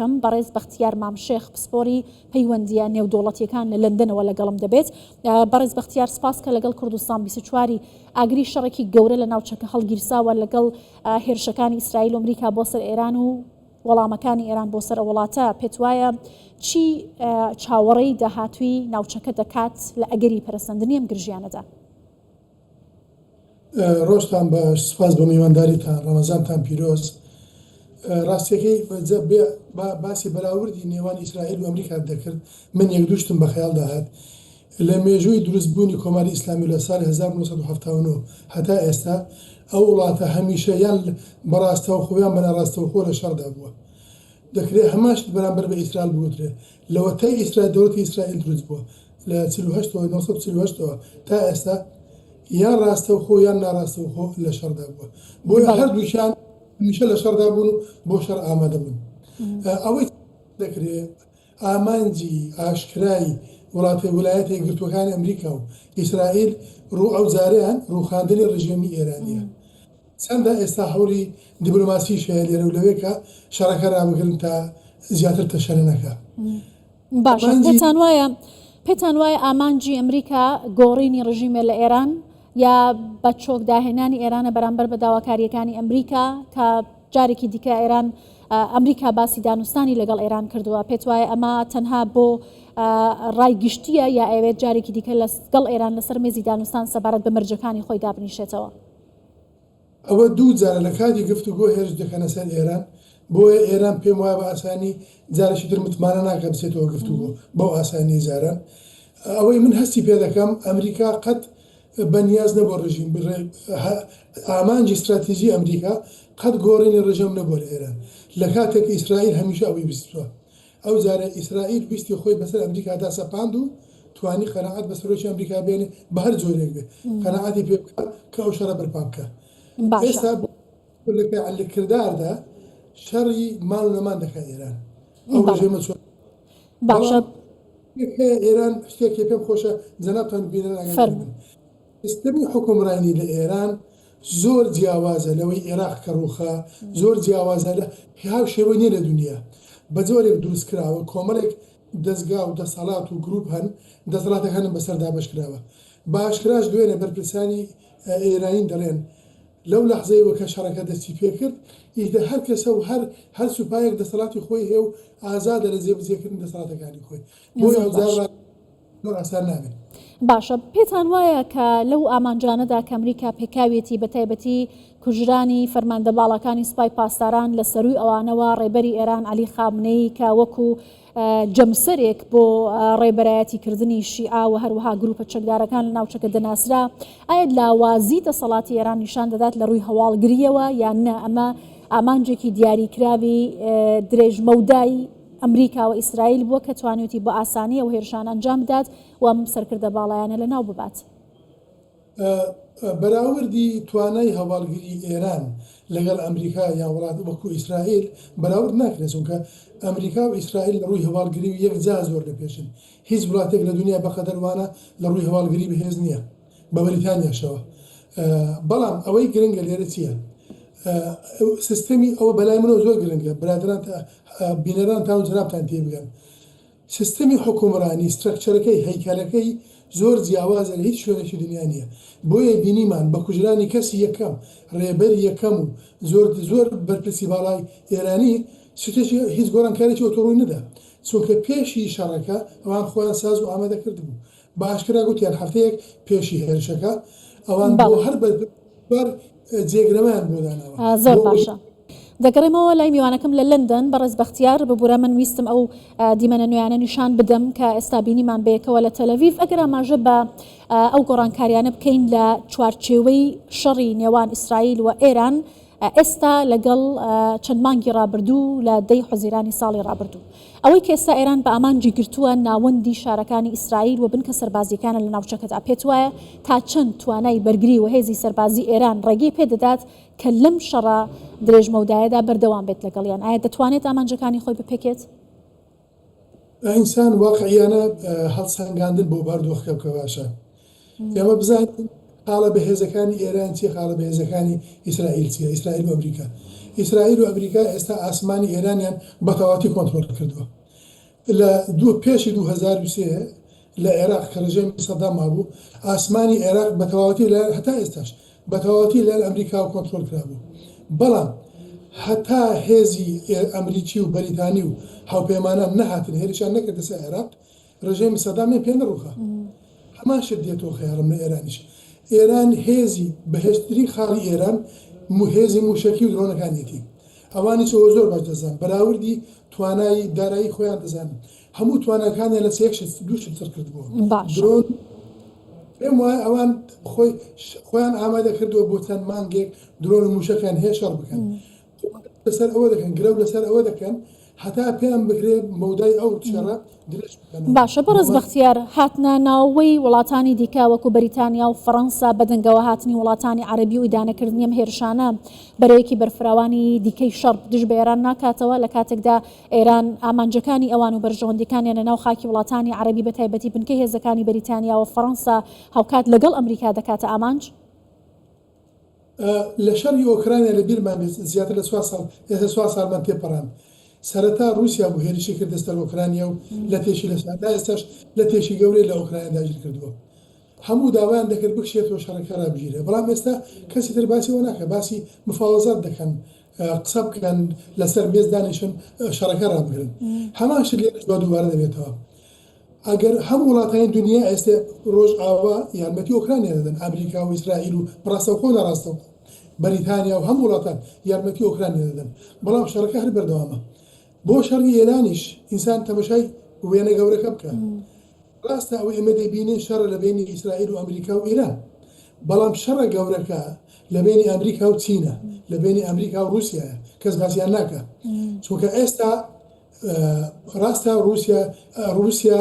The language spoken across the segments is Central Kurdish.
کەم، بەڕێز بەختیار مام شێخ پسپۆری پەیوەندییە نێودەوڵەتییەکان لە لەندەنەوە لەگەڵم دەبێت. بەڕێز بەختیار سپاس کە لەگەڵ کوردستان 24 ئاگری شەڕێکی گەورە لە ناوچەکە هەڵگیرساوە لەگەڵ هێرشەکانی ئیسرائیل و ئەمریکا بۆ سەر ئێران و وەڵامەکانی ئێران بۆ سەر ئەو وڵاتە پێتوایە چی چاوەڕێی داهاتووی ناوچەکە دەکات لە ئەگەری پەرەسەندنی ئەم گرژیانەدا؟ ڕۆژتان باش سوپاس بۆ میوانداریتان ڕەمەزانتان پیرۆز ڕاستیەکەی باسی بەراوردی نێوان ئیسرائیل و ئەمریکات دەکرد من یەک دوو شتم بە خەیاڵدا هات لە مێژووی دروست بوونی کۆماری ئیسلامی لە ساڵی 1979 هەتا ئێستا ئەو وڵاتە هەمیشە یان بە ڕاستەوخۆ یان بە ناڕاستەوخۆ لە شەڕدا بووە دەکرێت هەمان شت بەرامبەر بە ئیسرائیل بگوترێ لەوەتای ئیسرائیل دەوڵەتی ئیسرائیل دروست بووە لە 48 ەوە 1948 ەوە تا ئێستا یان ڕاستەوخۆ یان ناڕاستەوخۆ لە شەڕدا بووە بۆیە بەڵێ. هەردووکیان هەمیشە لە شەڕدا بوون و بۆ شەڕ ئامادە بوون ئەوەی دەکرێ ئامانجی ئاشکرای وڵاتە ولایەتە یەکگرتووەکانی ئەمریکا و ئیسرائیل ڕوو ئەو جارەیان ڕووخاندنی ڕژێمی ئێرانییە چەندە ئێستا هەوڵی دیبلۆماسیش هەیە لێرە و لەوێ کە شەڕەکە ڕابگرن تا زیاتر تەشەنە نەکا. باشە ئامانجی پێتان وایە پێتان وایە ئامانجی ئەمریکا گۆڕینی ڕژیمە لە ئێران یا بە چۆک داهێنانی ئێرانە بەرامبەر بە داواکارییەکانی ئەمریکا کە جارێکی دیکە ئێران ئەمریکا باسی دانوستانی لەگەڵ ئێران کردووە پێت وایە ئەمە تەنها بۆ ڕای گشتییە یا ئەوێت جارێکی دیکە لەگەڵ ئێران لەسەر مێزی دانوستان سەبارەت بە مەرجەکانی خۆی دابنیشێتەوە؟ ئەوە دوو جارە لە کاتی گفتوگۆ هێرش دەکەنە سەر ئێران، بۆیە ئێران پێم وایە بە ئاسانی جارێکی تر متمانە ناکات بچێتەوە گفتوگۆ بەو ئاسانیەی جاران. ئەوەی من هەستی پێ دەکەم ئەمریکا قەت بە نیاز نەبووە ڕژیم ئامانجی ستراتیژی ئەمریکا قەت گۆڕینی ڕژێم نەبووە لە ئێران لە کاتێک ئیسرائیل هەمیشە ئەوەی ویستوە. ئەو جارە ئیسرائیل ویستی خۆی بەسەر ئەمریکادا سەپاند و توانی قەناعەت بە سەرۆکی ئەمریکا بێنێ بە هەر جۆرێک بێ قەناعەتی پێ بکا کە ئەو شەڕە بەرپا بکا. باشە. ئێستا لە فعل لە کرداردا شەڕی مان و نەمان دەکا ئێران. ئەو بەڵێ. ڕژێمە چۆن باشە. بەڵام شتێک هەیە ئێران شتێک هەیە پێم خۆشە جەنابتان و بینەران ئاگادار فەرموو. بن. سیستەمی حوکمڕانی لە ئێران زۆر جیاوازە لەوەی ئێراق کە ڕووخا، زۆر جیاوازە لە هاوشێوە نیە لە دونیا. بە جۆرێک دروست کراوە کۆمەڵێک دەزگا و دەسەڵات و گروپ هەن، دەسەڵاتەکانن بەسەر دابەش کراوە. بە ئاشکراش دوێنێ بەرپرسانی ئێرانی دەڵێن لەو لەحزەیەوە کە شەڕەکە دەستی پێکرد ئیتر هەر کەسە و هەر هەر سوپایەک دەسەڵاتی خۆی هەیە و ئازادە لە جێبەجێکردنی دەسەڵاتەکانی خۆی. بۆیە زۆر ئەوجار باش. زۆر ئاسان نابێت. باشە پێتان وایە کە لەو ئامانجانەدا کە ئەمریکا پێکاویەتی بە تایبەتی کوژرانی فەرماندە باڵاکانی سوپای پاسداران لە سەرووی ئەوانەوە ڕێبەری ئێران عەلی خامنەیی کە وەکو جەمسەرێک بۆ ڕێبەرایەتی کردنی شیعە و هەروەها گروپە چەکدارەکان لە ناوچەکە دەناسرا ئایا لاوازی دەسەڵاتی ئێران نیشان دەدات لە ڕووی هەواڵگرییەوە یان نە ئەمە ئامانجێکی دیاریکراوی درێژمەودای ئەمریکا و ئیسرائیل بووە کە توانیوتی بە ئاسانی ئەو هێرشانە ئەنجام بدات و ئەم سەرکردە باڵایانە لەناو ببات. بەراوردی توانای هەواڵگری ئێران لەگەڵ ئەمریکا یان وڵات وەکو ئیسرائیل بەراورد ناکرێت چونکە ئەمریکا و ئیسرائیل لە ڕووی هەواڵگری و یەکجار زۆر لە پێشن هیچ وڵاتێک لە دنیا بەقەدەر وانە لە ڕووی هەواڵگری بەهێز نییە. بە بەریتانیاشەوە بەڵام ئەوەی گرنگە لێرە چییە سیستەمی ئەوە بەلای منەوە زۆر گرنگە برادران بینەران تاون جنابتان تێبگەن سیستەمی حکومڕانی structure ەکەی هەیکەلەکەی زۆر جیاوازە لە هیچ شوێنێکی دنیا نییە بۆیە بینیمان بە کوژرانی کەسی یەکەم ڕێبەری یەکەم و زۆر زۆر بەرپرسی باڵای ئێرانی شتێکی هیچ گۆڕانکارێکی ئەوتۆ ڕووی نەدا چونکە پێشی شەڕەکە ئەوان خۆیان ساز و ئامادە کردبوو بە ئاشکرا گوتیان هەفتەیەک پێشی هێرشەکە ئەوان بۆ بەڵێ. هەر بەرپرس جێگرەوەیان بۆ داناوە زۆر بۆ ئەوەی باشە. دەگەڕێمەوە لای میوانەکەم لە لەندەن بەڕێز بەختیار، ببورە من ویستم ئەو دیمەنە نوێیانە نیشان بدەم کە ئێستا بینیمان بەیەکەوە لە تەلەڤیڤ، ئەگەر ئاماژە بە ئەو گۆڕانکاریانە بکەین لە چوارچێوەی شەڕی نێوان ئیسرائیل و ئێران ئێستا لەگەڵ چەند مانگی ڕابردوو لە دەی حوزیرانی ساڵی ڕابردوو. ئەوەی کە ئێستا ئێران بە ئامانجی گرتووە ناوەندی شارەکانی ئیسرائیل و بنکە سەربازییەکانە لە ناوچەکەدا، پێتوایە تا چەند توانای بەرگری و هێزی سەربازی ئێران ڕێگەی پێدەدات کە لەم شەڕە درێژمەودایەدا بەردەوام بێت لەگەڵیان؟ ئایا دەتوانێت ئامانجەکانی خۆی بپێکێت؟ ئینسان واقعیانە هەڵسەنگاندن بۆ باردۆخەکە بکە باشە ئێمە بزانین خاڵە بەهێزەکانی ئێران چیە خاڵە بەهێزەکانی ئیسرائیل چیە ئیسرائیل و ئەمریکا. ئیسرائیل و ئەمریکا ئێستا ئاسمانی ئێرانیان بە تەواوەتی کۆنترۆڵ کردووە. لە دوو پێشی 2003 لە عێراق کە ڕژێمی سەدام مابوو، ئاسمانی عێراق بە تەواوەتی لەلایەن هەتا ئێستاش بە تەواوەتی لەلایەن ئەمریکاوە کۆنترۆڵ کرابوو. بەڵام هەتا هێزی ئەمریکی و بەریتانی و هاوپەیمانان نەهاتن هێرشیان نەکردە سەر عێراق، ڕژێمی سەدامیان پێ نەڕووخا. هەمان شت دێتەوە خەیاڵم لە ئێرانیش. ئێران هێزی بەهێزترین خاڵی ئێران هێزی مووشەکی و درۆنەکانیەتی. ئەوانیش ئەوە زۆر باش دەزانن. بەراوردی توانای دارایی خۆیان دەزانن. هەموو تواناکانیان لەسەر یەک شت دوو شت چڕ کردبووە. باشە. درۆن پێم وایە ئەوان خۆی خۆیان ئامادە کردووە بۆ چەند مانگێک درۆن و مووشەکیان هەیە شەڕ بکەن. لەسەر ئەوە دەکەن گرەو لەسەر ئەوە دەکەن هەتا پێیان بکرێ مەودای ئەو شەڕە درێژ بکەنەوە. باشە بەڕێز بەختیار، هاتنە ناوەوەی وڵاتانی دیکە وەکو بەریتانیا و فەڕەنسا، بەدەنگەوە هاتنی وڵاتانی عەرەبی و ئیدانەکردنی ئەم هێرشانە بەرەیەکی بەرفراوانی دیکەی شەڕ دژ بە ئێران ناکاتەوە، لە کاتێکدا ئێران ئامانجەکانی ئەوان و بەرژەوەندیەکانیان لە ناو خاکی وڵاتانی عەرەبی بەتایبەتی بنکەی هێزەکانی بەریتانیا و فەڕەنسا هاوکات لەگەڵ ئەمریکا دەکاتە ئامانج؟ لە شەڕی ئۆکرانیا لە بیرمان بێت زیاتر لە چوار ساڵ ئێستا چوار ساڵمان تێپەڕاند سەرەتا ڕووسیا بوو هێرشی کردە سەر ئۆکرانیا و لەتێکی لە تا ئێستاش لەتێکی گەورەی لە ئۆکرانیا داگیر کردووە هەموو داوایان دەکرد بکشێتەوە شەڕەکە ڕابگیرێ بەڵام ئێستا کەسی تر باسی ئەوە ناکە باسی مفاوەزات دەکەن قسە بکەن لەسەر مێز دانیشن شەڕەکە ڕابگرن هەمان شت لێرەش بە دووبارە دەبێتەوە ئەگەر هەموو وڵاتانی دونیا ئێستێ ڕۆژئاوا یارمەتی ئۆکرانیا دەدەن، ئەمریکا و ئیسرائیل و ڕاستەوخۆ و ناڕاستەوخۆ بەریتانیا و هەموو وڵاتان یارمەتی ئۆکرانیا دەدەن، بەڵام شەڕەکە هەر بەردەوامە. بۆ شەڕی ئێرانیش ئینسان تەمەشای وێنە گەورەکە بکا. ڕاستە ئەوەی ئێمە دەیبینین شەڕە لە بەینی ئیسرائیل و ئەمریکا و ئێران، بەڵام شەڕە گەورەکە لە بەینی ئەمریکا و چینە، لە بەینی ئەمریکا و ڕووسیایە، کەس باسیان ناکا. چونکە ئێستا ڕاستە ڕووسیا ڕووسیا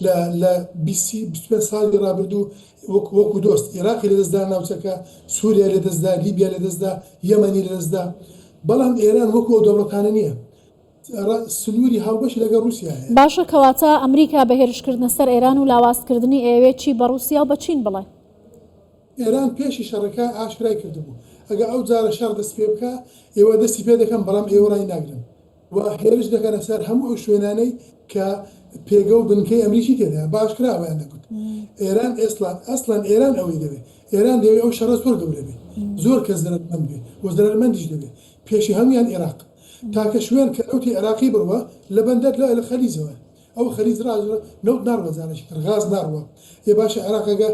لە لە 25 ساڵی ڕابردوو وەکو وەکو دۆست عێراقی لەدەستدا ناوچەکە سووریا لەدەستدا لیبیا لەدەستدا یەمەنی لەدەستدا بەڵام ئێران وەکو ئەو دەوڵەتانە نییە سنووری هاوبەشی لەگەڵ ڕووسیا هەیە. باشە کەواتە ئەمریکا بە هێرشکردنە سەر ئێران و لاوازکردنی ئەیەوێت چی بە ڕووسیا و بە چین بڵێ؟ ئێران پێشی شەڕەکە ئاشکرای کردبوو ئەگەر ئەو جارە شەڕ دەست پێ بکا ئێوە دەستی پێ دەکەن بەڵام ئێوە ڕای ناگرن. و هێرش دەکەنە سەر هەموو ئەو شوێنانەی کە پێگە و بنکەی ئەمریکی تێدایە، بە ئاشکرا ئەوەیان دەگوت. ئێران ئێسڵان ئەسڵەن ئێران ئەوەی دەوێ. ئێران دەیەوێ ئەو شەڕە زۆر گەورە بێ، زۆر کەس زەرەرمەند بێ و زەرەرمەندیش دەبێ. پێشی هەموویان ئێراق. تاکە شوێن کە نەوتی عێراقی بڕوا لە بەندەر لە لە خەلیجەوەیە. ئەو خەلیج ڕاز نەوت ناڕوا جارێکی تر، غاز ناڕوا. ئێ باشە عێراق ئەگە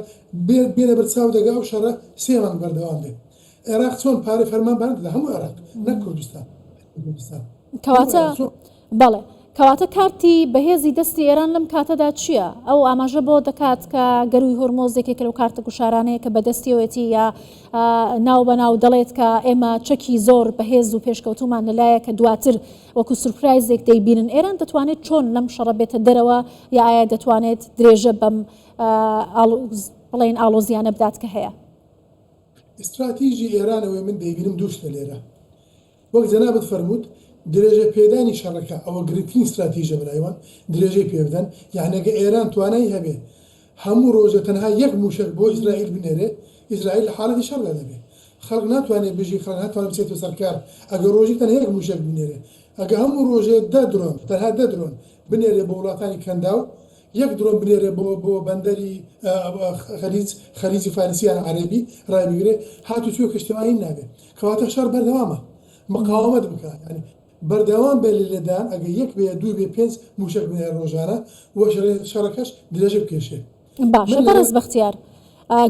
بێ بێنە بەر چاو دەگا ئەو شەڕە سێ مانگ بەردەوام بێ. عێراق چۆن پارەی فەرمانبەران دەدا؟ هەموو عێراق نەک کوردستان. کەواتە بەڵێ کەواتە کارتی بەهێزی دەستی ئێران لەم کاتەدا چییە؟ ئەو ئاماژە بۆ دەکات کە گەروی هۆرمۆز یەکێکە لەو کارتە گوشارانەیە کە بەدەستیەوەتی یا ناو بە ناو دەڵێت کە ئێمە چەکی زۆر بەهێز و پێشکەوتومان لەلایە کە دواتر وەکو سورپرایزێک دەیبینن ئێران دەتوانێت چۆن لەم شەڕە بێتە دەرەوە یا ئایا دەتوانێت درێژە بەم بڵێن ئاڵۆزیانە بدات کە هەیە؟ ئیستراتیژی ئێران ئەوەی من دەیبینم دوو شتە لێرە وەک جەنابت فەرمووت درێژە پێدانی شەڕەکە ئەوە گرنگترین ستراتیژە بەلای وان درێژەی پێ بدەن یانی ئەگەر ئێران توانای هەبێ هەموو ڕۆژێ تەنها یەک موشەک بۆ ئیسرائیل بنێرێ ئیسرائیل لە حاڵەتی شەڕدا دەبێ خەڵک ناتوانێ بژی خەڵک ناتوانێ بچێتەوە سەر کار ئەگەر ڕۆژی تەنها یەک موشەک بنێرێ ئەگەر هەموو ڕۆژێ دە درۆن تەنها دە درۆن بنێرێ بۆ وڵاتانی کەنداو یەک درۆن بنێرێ بۆ بۆ بەندەری خەلیج خەلیجی فارسی یان عەرەبی ڕایبگرێ هاتوچۆی کەشتیوانی نابێ کەواتە شەڕ بەردەوامە مقاومەت بکە یانی بەردەوام بێ لە لێدان ئەگەر یەک بێ دوو بێ پێنج موشەک بنێرە ڕۆژانە و شەڕەکەش درێژە بکێشێ. باشە بەڕێز بەختیار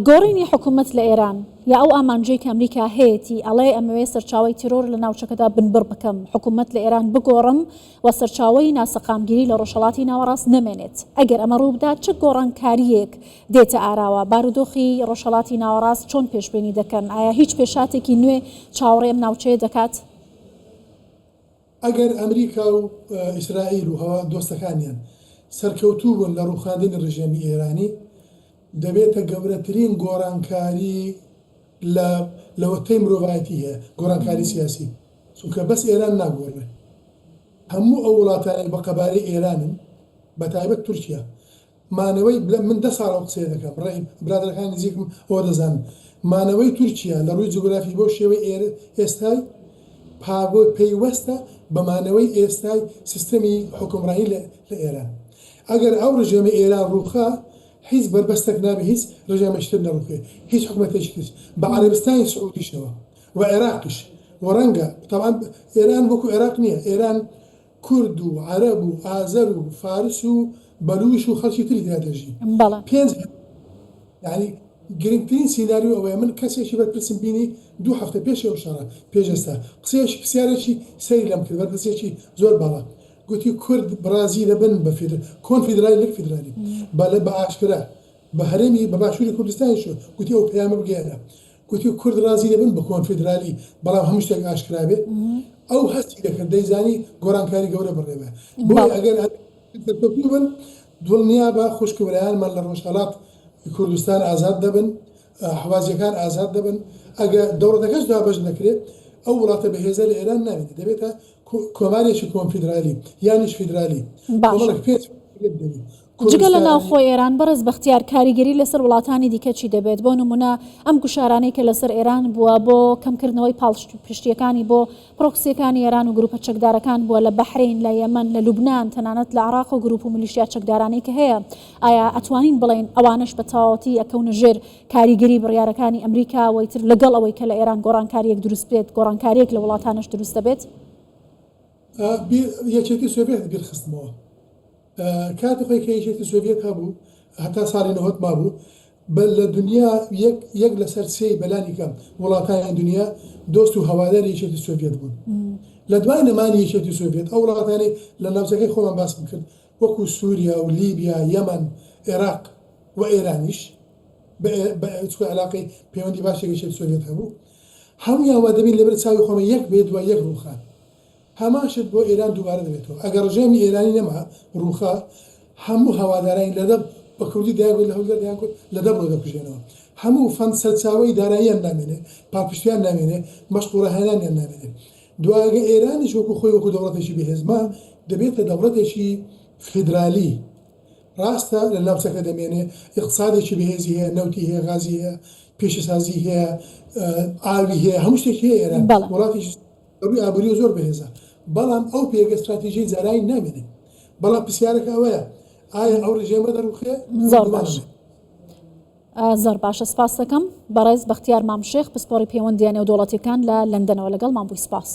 گۆڕینی حکومەت لە ئێران یا ئەو ئامانجەی کە ئەمریکا هەیەتی ئەڵێ ئەمەوێ سەرچاوەی تیرۆر لە ناوچەکەدا بنبڕ بکەم حکومەت لە ئێران بگۆڕم و سەرچاوەی ناسەقامگیری لە ڕۆژهەڵاتی ناوەڕاست نەمێنێت ئەگەر ئەمە ڕووبدات چ گۆڕانکارییەک دێتە ئاراوە؟ بارودۆخی ڕۆژهەڵاتی ناوەڕاست چۆن پێشبینی دەکەن؟ ئایا هیچ پێشهاتێکی نوێ چاوەڕێی ئەم ناوچەیە دەکات؟ ئەگەر ئەمریکا و ئیسرائیل و هەوا دۆستەکانیان سەرکەوتوو بوون لە ڕووخاندنی ڕژێمی ئێرانی، دەبێتە گەورەترین گۆڕانکاری لە لەوەتەی مرۆڤایەتی هەیە، گۆڕانکاری سیاسی، چونکە بەس ئێران ناگۆڕێ، هەموو ئەو وڵاتانەی بە قەبارەی ئێرانن، بەتایبەت تورکیا، مانەوەی من دە ساڵە ئەو قسەیە دەکەم، ڕێی برادەرەکانی نزیکم ئەوە دەزانن، مانەوەی تورکیا لە ڕووی جوگرافی بەو شێوەی ئێستای. پەیوەستە بە مانەوەی ئێستای سیستەمی حوکمڕانی لە ئێران. ئەگەر ئەو ڕژێمەی ئێران ڕووخا، هیچ بەربەستێک نابێ هیچ ڕژێمێکی تر نەڕووخێ، هیچ حکومەتێکی تر، بە عەرەبستانی سعودیشەوە و عێراقیش و ڕەنگە تەبعەن ئێران وەکو عێراق نییە، ئێران کورد و عەرەب و ئازەر و فارس و بەلوش و خەڵکی تری تیا دەژی. بەڵێ. پێنج یانی گرنگترین سیناریۆ ئەوەیە من کەسێکی بەرپرسم بینی دوو هەفتە پێش ئەو شەڕە پێش ئێستا قسەیەکی پرسیارێکی سەیری لەم کرد بەرپرسێکی زۆر باڵا گوتی کورد ڕازی دەبن بە فیدر کۆنفیدرالی نەک فیدرالی بە بە ئاشکرا بە هەرێمی بە باشووری کوردستانیش گوتی ئەو پەیامە بگەیەنە گوتی کورد ڕازی دەبن بە کۆنفیدرالی بەڵام هەموو شتێک ئاشکرا بێ ئەو هەستی دەکرد دەیزانی گۆڕانکاری گەورە بڕێوە بۆیە ئەگەر سەرکەوتوو بن دڵنیابە خوشک و برایانمان لە ڕۆژهەڵات کوردستان ئازاد دەبن حوازیەکان ئازاد دەبن ئەگە دەوڵەتەکەش دابەش نەکرێت ئەو وڵاتە بەهێزە لە ئێران نامێنێت دەبێتە کۆمارێکی کۆنفیدرالی یانیش فیدرالی باشە. کۆمەڵێک پێچ دەبێت جگە لە کوردستانی ناوخۆی ئێران بەڕێز بەختیار کاریگەری لەسەر وڵاتانی دیکە چی دەبێت؟ بۆ نمونە ئەم گوشارانەی کە لەسەر ئێران بووە بۆ کەمکردنەوەی پاڵپشتییەکانی بۆ پرۆکسییەکانی ئێران و گروپە چەکدارەکان بووە لە بەحرەین، لە یەمەن، لە لوبنان، تەنانەت لە عێراق و گروپ و میلیشیا چەکدارانەی کە هەیە، ئایا ئەتوانین بڵێین ئەوانەش بە تەواوەتی ئەکەونە ژێر کاریگەری بڕیارەکانی ئەمریکا و ئیتر لەگەڵ ئەوەی کە لە ئێران گۆڕانکارییەک دروست بێت، گۆڕانکارییەک لە وڵاتانەش دروست دەبێت؟ یەکێتی سۆڤیەتت بیر خستمەوە. کاتی خۆی کە یەکێتی سۆڤیەت هەبوو هەتا ساڵی نەوەد مابوو بە لە دنیا یەک یەک لەسەر سێی بەلانی کەم وڵاتانی دنیا دۆست و هەواداری یەکێتی سۆڤیەت بوون. لە دوای نەمانی یەکێتی سۆڤیەت ئەو وڵاتانەی لە ناوچەکەی خۆمان باسم کرد وەکو سوریا و لیبیا، یەمەن، ئێراق و ئێرانیش بە بە چونکە عەلاقەی پەیوەندی باشی یەکێتی سۆڤیەت هەبوو هەموویان وا دەبین لەبەر چاوی خۆمان یەک بێ دوای یەک ڕووخان. هەمان شت بۆ ئێران دووبارە دەبێتەوە. ئەگەر ڕژێمی ئێرانی نەما، ڕووخا، هەموو هەوادارانی لە دەب، بە کوردی دەیانگوت لە هەولێر دەیانگوت لە دەبڕۆ دەکوژێنەوە. هەموو فەند سەرچاوەی داراییان نامێنێ، پاڵپشتیان نامێنێ، مەشق و ڕاهێنانیان نامێنێ. دوای ئەگەر ئێرانیش وەکو خۆی وەکو دەوڵەتێکی بەهێز ما، دەبێتە دەوڵەتێکی فیدرالی. ڕاستە لە ناوچەکە دەمێنێ، ئیقتسادێکی بەهێزی هەیە، نەوتی هەیە، غازی هەیە، پیشەسازی هەیە، ئاوی هەیە، هەموو شتێکی هەیە ئێران. بەڵێ. وڵاتێکی لە ڕووی ئابووریەوە زۆر بەهێزە، بەڵام ئەو پێگە ستراتیژیەی جارانی نامێنێ. بەڵام پرسیارەکە ئەوەیە ئایا ئەو ڕژێمە دەڕوخێ؟ من زۆر گومانم باش. هەیە. زۆر باشە سپاست دەکەم بەڕێز بەختیار مام شێخ پسپۆڕی پەیوەندییە نێودەوڵەتیەکان لە لەندەنەوە لەگەڵمان بووی سپاس.